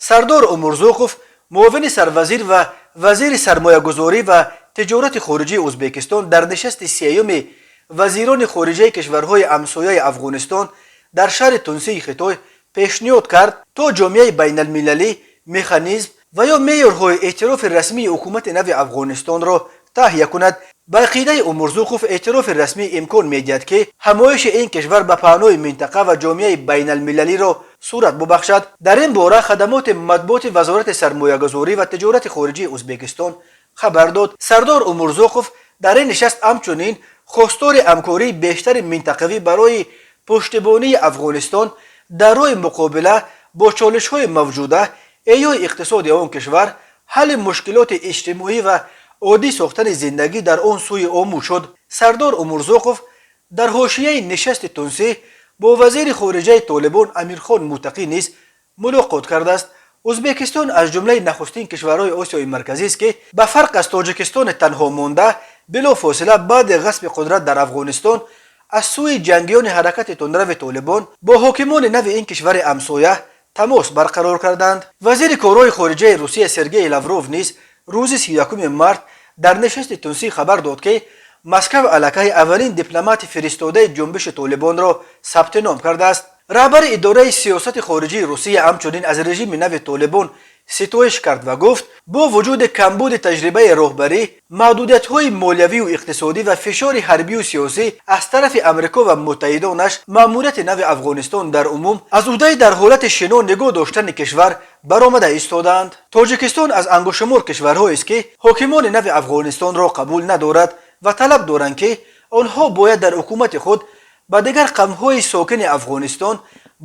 Сардор Умурзуқов, муовини сарвазир ва вазири сармоягузорӣ ва тиҷорати хориҷии Ӯзбекистон, дар нишасти сеюми вазирони хориҷаи кишварҳои ҳамсояи Афғонистон дар шаҳри Тунсии Хитой пешниҳод кард, то ҷомеаи байналмилалӣ механизм ва ё меъёрҳои эътирофи расмии ҳукумати нави Афғонистонро таҳия кунад. Ба ақидаи Умурзуқов, эътирофи расмӣ имкон медиҳад, ки ҳамоиши ин кишвар ба паҳнои минтақа ва ҷомеаи байналмилалиро сурат бубахшад. Дар ин бора хадамоти матбуоти Вазорати сармоягузорӣ ва тиҷорати хориҷии Ӯзбекистон хабар дод. Сардор Умурзуқов дар ин нишаст ҳамчунин хостори ҳамкории бештари минтақавӣ барои пуштибонии Афғонистон дар роҳи муқобила бо чолишҳои мавҷуда, эҳёи иқтисоди он кишвар, ҳалли мушкилоти иҷтимоӣ ва оддӣ сохтани зиндагӣ дар он сӯи Омӯ шуд. Сардор Умурзуқов дар ҳошияи нишасти Тунсӣ бо вазири хориҷаи Толибон Амирхон Муттақӣ низ мулоқот кардааст. Ӯзбекистон аз ҷумлаи нахустин кишварҳои Осиёи Марказист, ки ба фарқ аз Тоҷикистони танҳо монда, билофосила баъди ғасби қудрат дар Афғонистон аз сӯи ҷангиёни ҳаракати тундрави Толибон бо ҳокимони нави ин кишвари ҳамсоя тамос барқарор карданд. Вазири корҳои хориҷаи Русия Сергей Лавров низ рӯзи 31 март дар нишасти Тунсӣ хабар дод, ки Москав аллакай аввалин дипломати фиристодаи ҷунбиши Толибонро сабти ном кардааст. Раҳбари идораи сиёсати хориҷии Русия ҳамчунин аз режими нави Толибон ситоиш кард ва гуфт, бо вуҷуди камбуди таҷрибаи роҳбарӣ, маҳдудиятҳои молиявию иқтисодӣ ва фишори ҳарбию сиёсӣ аз тарафи Амрико ва муттаҳидонаш, маъмурияти нави Афғонистон дар умум аз ӯҳдаи дар ҳолати шино нигоҳ доштани кишвар баромада истодаанд. Тоҷикистон аз ангуштшумор кишварҳоест, ки ҳокимони нави Афғонистонро қабул надорад ва талаб доранд, ки онҳо бояд дар ҳукумати худ ба дигар қавмҳои сокини Афғонистон,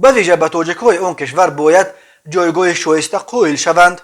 ба вижа ба тоҷикҳои он кишвар, бояд ҷойгоҳи шоиста қоил шаванд.